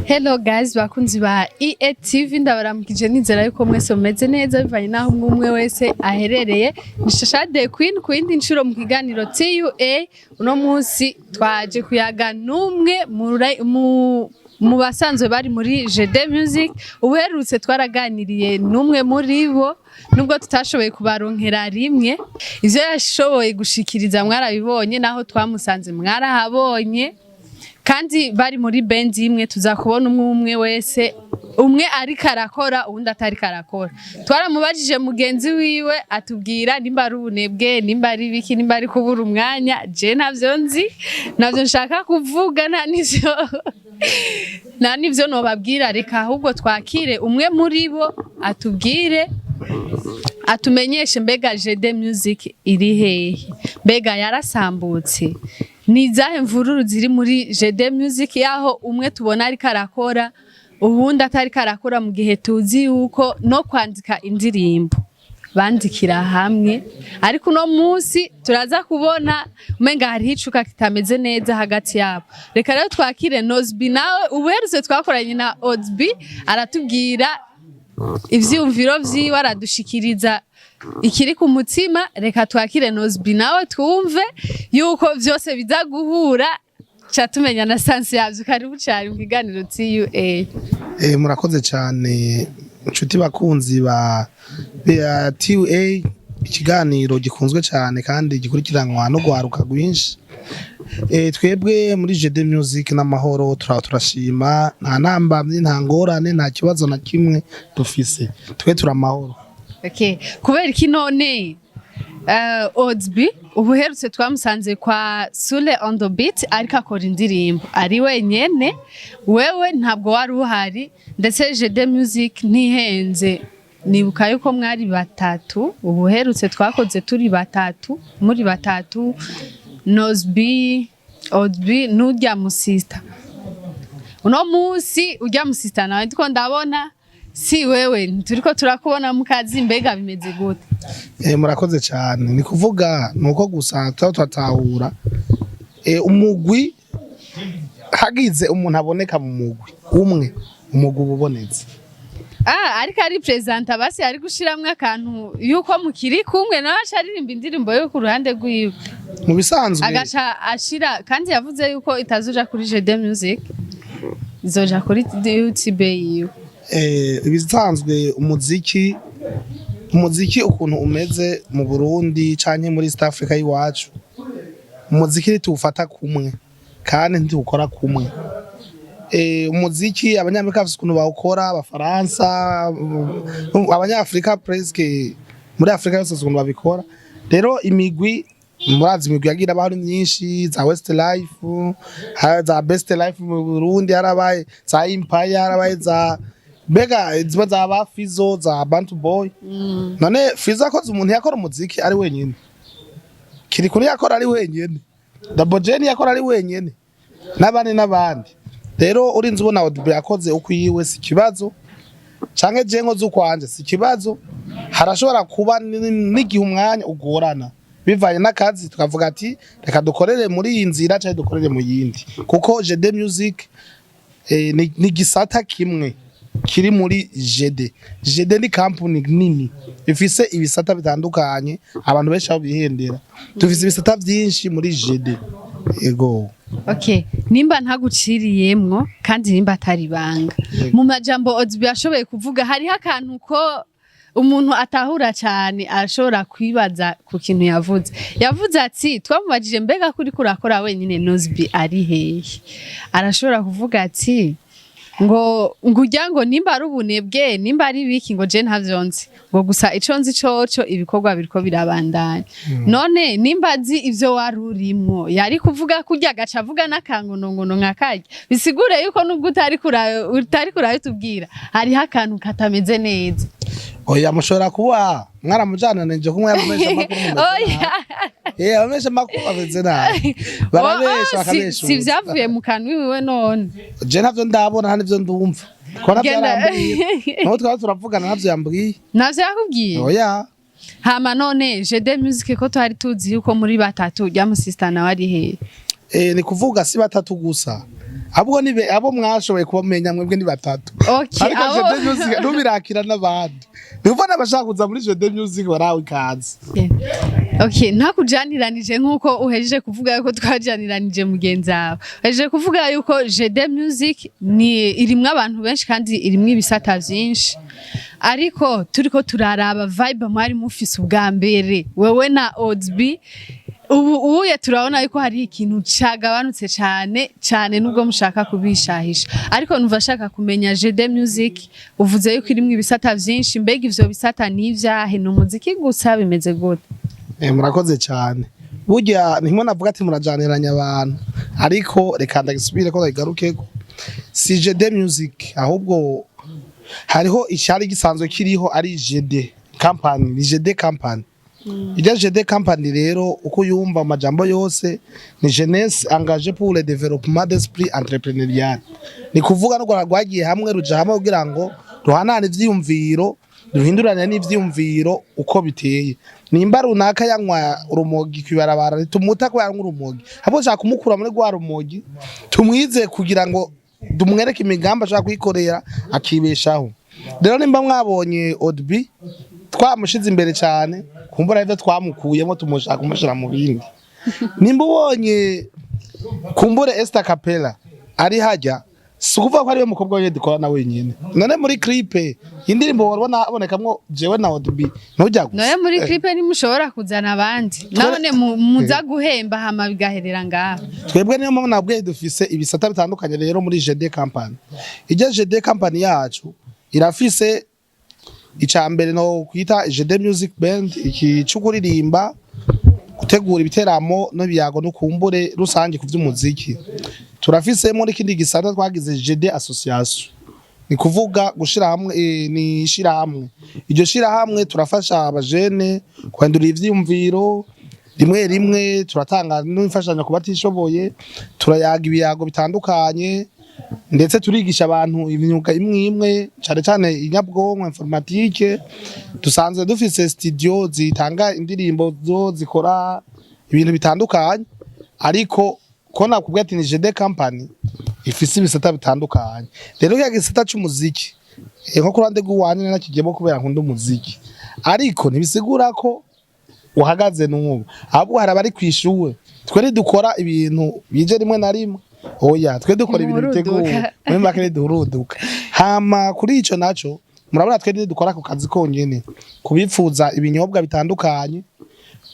Hello guys, bakunzi ba EATV, ndabaramukije, nizera yuko mwese mumeze neza bivanye naho umwe umwe wese aherereye. Ni Shasha the Queen ku yindi nshuro mu kiganiro TUA. Uno munsi twaje kuyaga n'umwe mu basanzwe bari muri GD Music. Ubuherutse twaraganiriye n'umwe muri bo, nubwo tutashoboye kubaronkera rimwe. Ivyo yashoboye gushikiriza mwarabibonye, naho twamusanze mwarahabonye, kandi bari muri band imwe. Tuza kubona umwe umwe wese, umwe ariko arakora, uwundi atariko arakora. Twaramubajije mugenzi wiwe, atubwira nimba ari ubunebwe, nimba ari biki, nimba ari kubura umwanya. Je ntavyo nzi, navyo nshaka kuvuga, nta nivyo nobabwira. Reka ahubwo twakire umwe muri bo, atubwire, atumenyeshe mbega GD Music iri hehe, mbega yarasambutse, ni izahe mvururu ziri muri GD Music, yaho umwe tubona ariko arakora, uwundi atariko arakora, mu gihe tuzi yuko no kwandika indirimbo bandikira hamwe. Ariko uno munsi turaza kubona umenga hariho icuka kitameze neza hagati yabo. Reka rero twakire Nozbi nawe. Ubuherutse twakoranye na Ozbi, aratubwira ivyiyumviro vyiwe, aradushikiriza ikiri ku mutima. Reka twakire Nozbi nawe, twumve yuko vyose biza guhura, ca tumenya na sens yavyo. Karibu cyane mu kiganiro TUA. Murakoze cyane, inshuti bakunzi ba TUA, ikiganiro gikunzwe cyane kandi gikurikiranwa no gwaruka rwinshi. Twebwe muri GD Music n'amahoro, turashima, nta ntambamyi, nta ngorane, nta kibazo na kimwe dufise, twe turamahoro. Okay. Kubera iki none Odsby ubuherutse twamusanze kwa Sule on the beat ariko akora indirimbo ari wenyene, wewe ntabwo wari uhari, ndetse GD Music ntihenze, nibuka yuko mwari batatu. Ubuherutse twakoze turi batatu, muri batatu, Nozbi, Odsby n'urya musista. Uno munsi urya musista nawe ndiko ndabona si wewe, turiko turakubona mu kazi. Mbega bimeze gute? Murakoze cyane. Ni kuvuga nuko gusa tuba turatahura umugwi, hagize umuntu aboneka mu mugwi umwe, umugwi uba ubonetse. Ah, ariko ari presenta basi ari gushiramwo akantu yuko mukiri kumwe, nawe aca aririmba indirimbo yo ku ruhande rwiwe. Mu bisanzwe agaca ashira, kandi yavuze yuko itazoja kuri GD Music, izoja kuri YouTube yiwe. Ibisanzwe umuziki ukuntu umeze mu Burundi canke muri East Africa y'iwacu, umuziki ntituwufata kumwe kandi ntituwukora kumwe. Umuziki Abanyamerika bafise ukuntu bawukora, Abafaransa, Abanyafrika, presque muri Afrika yose ukuntu babikora. Rero imigwi, murazi imigwi yagira abaho ari myinshi, za West Life, za Best Life mu Burundi, harabaye za Empire, harabaye za mbega ziba za ba Fizo, za Bantu Boy. None Fizo akoze, umuntu yakora umuziki ari wenyine, Kirikuri yakora ari wenyine, Double J yakora ari wenyine, n'abandi n'abandi. Rero urinze ubona Odube yakoze ukwiwe, si ikibazo, canke je nkoze ukwanje, si ikibazo. Harashobora kuba n'igihe umwanya ugorana bivanye n'akazi, tukavuga ati reka dukorere muri iyi nzira canke dukorere mu yindi, kuko GD Music ni gisata kimwe kiri muri GD. GD ni company nini ifise ibisata bitandukanye, abantu benshi aho bihendera. Dufise ibisata vyinshi muri GD. Ego. Okay, nimba ntaguciriyemwo kandi nimba atari ibanga, mu majambo Ozbi yashoboye kuvuga hariho akantu ko umuntu atahura cyane arashobora kwibaza ku kintu yavuze. Yavuze ati, twamubajije mbega kuri kurakora wenyine, Nozbi ari hehe? Arashobora kuvuga ati ngo urya ngo nimba ari ubunebwe, nimba ari biki, ngo je ntavyo nzi, ngo gusa ico nzi coco ibikorwa biriko birabandanya. None nimba azi ivyo wari urimwo, yari kuvuga kurya agaca avuga n'akangonongono nka karya, bisigure yuko nubwo utari kurabitubwira hariho akantu katameze neza. Oya, mushobora kuba mwaramujananije kumwe yabamesha makuru mumeze Oya. nabi. Abamesha makuru bameze nabi, barabesha. Oh, Bakabesha. Si vyavuye mu kanwa iwiwe none? Je ntavyo ndabona, nta nivyo ndumva ko navyo yarambwiye, naho twaba turavugana ntavyo yambwiye. Navyo yakubwiye? Oya. Hama none GD Music ko twari tuzi yuko muri batatu, urya musista nawe ari hehe? Ni kuvuga si batatu gusa. Ahubwo nibe abo mwashoboye kubamenya mwebwe ni batatu. Ariko GD Music nubirakira n'abandi, niba n'abashaka kuza muri GD Music barawe ikaze. Okay, ntakujaniranije nk'uko uhejeje kuvuga yuko twajaniranije mugenzi wawe. Uhejeje kuvuga yuko GD Music ni irimwo abantu benshi kandi irimwo ibisata vyinshi. Ariko turiko turaraba vibe mwari mufise ubwa mbere, wewe na Odsb, ubu uye turabona yuko hari ikintu cagabanutse cane cane nubwo mushaka kubishahisha. Ariko numva ashaka kumenya GD Music, uvuze yuko irimwo ibisata vyinshi, mbega ivyo bisata ni ivyahe? Ni umuziki gusa, bimeze gute? Murakoze cyane. Burya nimwe navuga ati murajaniranya abantu, ariko reka ndagisubire ko ndagigarukeko. Si GD Music, ahubwo hariho icyari gisanzwe kiriho ari GD Company, ni GD Company. Irya GD Company rero, uko yumva amajambo yose, ni Jeunesse Engagée pour le Développement d'Esprit Entrepreneurial. Ni kuvuga no rwagiye hamwe, ruja hamwe kugira ngo ruhanane ivyiyumviro, ruhindurane n'ivyiyumviro uko biteye. Nimba runaka yanywa urumogi kwibarabara, ntitumuta ko yanywa urumogi, ahubwo dushaka kumukura muri rwa rumogi, tumwize kugira ngo tumwereke imigambi ashaka kwikorera akibeshaho. Rero nimba mwabonye Odbi twamushize imbere cyane, kumbura ivyo twamukuyemo tumushaka kumushira mu bindi. Nimba ubonye kumbure Esther Capella ari hajya, si ukuvuga ko ariwe mukobwa wenyine dukorana wenyine. None muri clip indirimbo wabona abonekamwo jewe na Odbi, ntujya gusa. Noye muri clip ntimushobora kuzana abandi none muza guhemba hama bigaherera ngaho? Twebwe niyo mpamvu nabwiye dufise ibisata bitandukanye. Rero muri GD Company, ijya GD Company yacu irafise icya mbere no kwita GD Music Band, iki cyo kuririmba, gutegura ibiteramo n'ibiyago n'ukumbure rusange ku by'umuziki. Turafisemo n'ikindi gisata twagize, GD Association, ni kuvuga gushira hamwe, ni ishirahamwe. Iryo shirahamwe turafasha abajene kwandura ivyiyumviro, rimwe rimwe turatanga n'imfashanyo ku batishoboye, turayaga ibiyago bitandukanye, ndetse turigisha abantu imyuga imwe imwe, cane cane inyabwonko, informatique. Dusanzwe dufise studio zitanga indirimbo, zo zikora ibintu bitandukanye. Ariko ko nakubwiye ati ni GD Company ifise ibisata bitandukanye, rero kya gisata c'umuziki, nko ku ruhande rw'uwanje nakigiyemo kubera nkunda umuziki, ariko ntibisigura ko uhagaze n'ubu. Ahubwo hari abari kwishuwe. Twe ntidukora ibintu bije rimwe na rimwe, oya, twe dukora ibintu Ntimuhuruduka. biteguwe. Muri make ntiduhuruduka. Hama kuri ico naco, murabona twe ntidukora ku kazi konyene. Kubipfuza ibinyobwa bitandukanye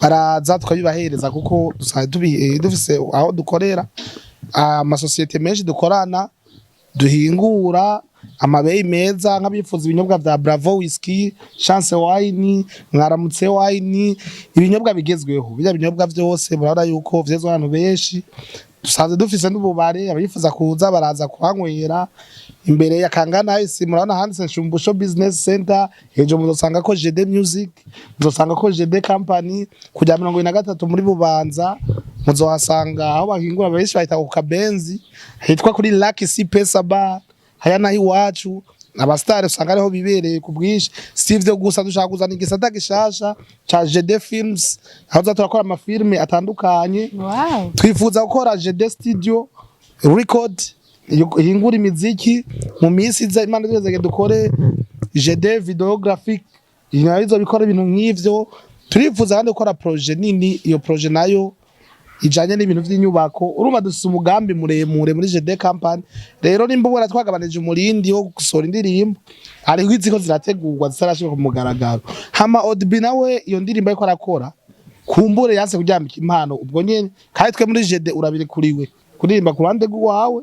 baraza tukabibahereza, kuko dusanzwe dufise aho dukorera, amasosiyete menshi dukorana duhingura amabeyi meza, nk'abifuza ibinyobwa vya Bravo Whisky, Chance Wine, Mwaramutse Wine, ibinyobwa bigezweho. Bijya binyobwa vyose murabona yuko vyezwe abantu benshi. Dusanzwe dufise n'ububare, abifuza kuza baraza kuhanywera imbere ya Kangana Ice. Murabona handitse Shumbusho Business Center, hejuru muzosanga ko GD Music, muzosanga ko GD Company. Kujya 23 muri Bubanza muzohasanga aho bahingura, benshi bahita ku Kabenzi, hitwa kuri Lucky Si Pesa Bar. Haya naho iwacu abastare usanga ariho bibereye ku bwinshi. Si ivyo gusa, dushaka kuzana igisata gishasha ca GD Films, aho tuza turakora amafilme atandukanye. Twifuza gukora GD Studio Record ihingura imiziki mu minsi iza. Imana twese dukore GD Videographic, nayo bikora ibintu nk'ivyo. Turifuza kandi gukora projet nini, iyo projet nayo ijanye n'ibintu vy'inyubako. Urumva dufise umugambi muremure muri GD Company. Rero nimba ubona twagabanije umurindi wo gusohora indirimbo, hariho iziko zirategurwa zitarashika ku mugaragaro. Hama Odb nawe iyo ndirimbo ariko arakora, kumbure yanse kuryambika impano ubwo nyene. Kandi twe muri GD urabirekuriwe kuririmba ku ruhande rw'iwawe,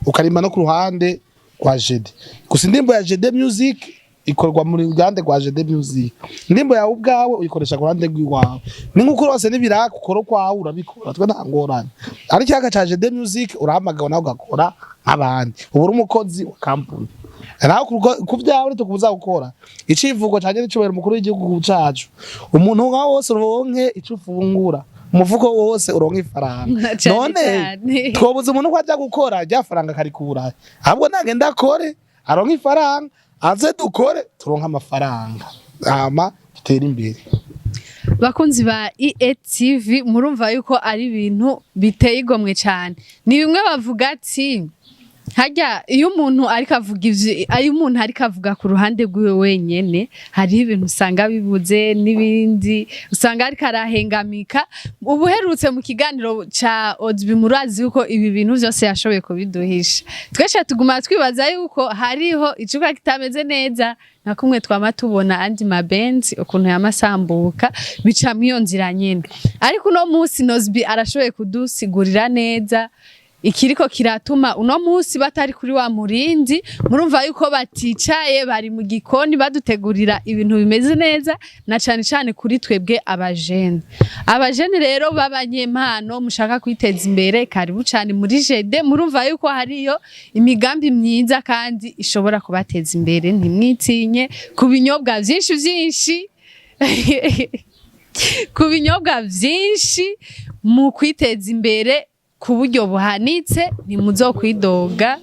ukarimba no ku ruhande rwa GD. Gusa indirimbo ya GD Music ikorwa muri ruhande rwa GD Music, indirimbo yawe ubwawe uyikoresha ku ruhande rw'iwawe. Ni nk'uko rwose n'ibiraka ukora ukwawe urabikora, twe nta ngorane. Ariko ikiyaga ca GD Music urahamagawe nawe ugakora nk'abandi, uba uri umukozi wa kampuni. Nawe ku vyawe ntitukubuza gukora. Icivugo canje n'icubahiro umukuru w'igihugu cacu: umuntu nka wose uronke ico ufungura, umufuko wose uronke ifaranga. Cane None cane. twobuza umuntu ko aja gukora rya faranga akarikura? Ahubwo nagenda akore aronke ifaranga, aze dukore turonke amafaranga, hama dutere imbere. Bakunzi ba EATV, murumva yuko ari ibintu biteye igomwe cyane. Ni bimwe bavuga ati harya iyo umuntu ariko avuga ivyo, iyo umuntu ariko avuga ku ruhande rwiwe wenyene, hariho ibintu usanga bibuze n'ibindi usanga ariko arahengamika. Ubuherutse mu kiganiro ca Odbi, murazi yuko ibi bintu vyose yashoboye kubiduhisha. Twese tuguma twibaza yuko hariho icuka kitameze neza, nka kumwe twama tubona andi mabenzi ukuntu yamasambuka bica mw'iyo nzira nyene. Ariko uno munsi Nozbi arashoboye kudusigurira neza ikiriko kiratuma uno munsi batari kuri wa murindi. Murumva yuko baticaye, bari mu gikoni badutegurira ibintu bimeze neza, na cane cane kuri twebwe abajene. Abajene rero b'abanyempano mushaka kwiteza imbere, karibu cane muri JD. Murumva yuko hariyo imigambi myiza kandi ishobora kubateza imbere. Ntimwitinye ku binyobwa vyinshi vyinshi, ku binyobwa vyinshi mu kwiteza imbere ku buryo buhanitse, ntimuzokwidoga.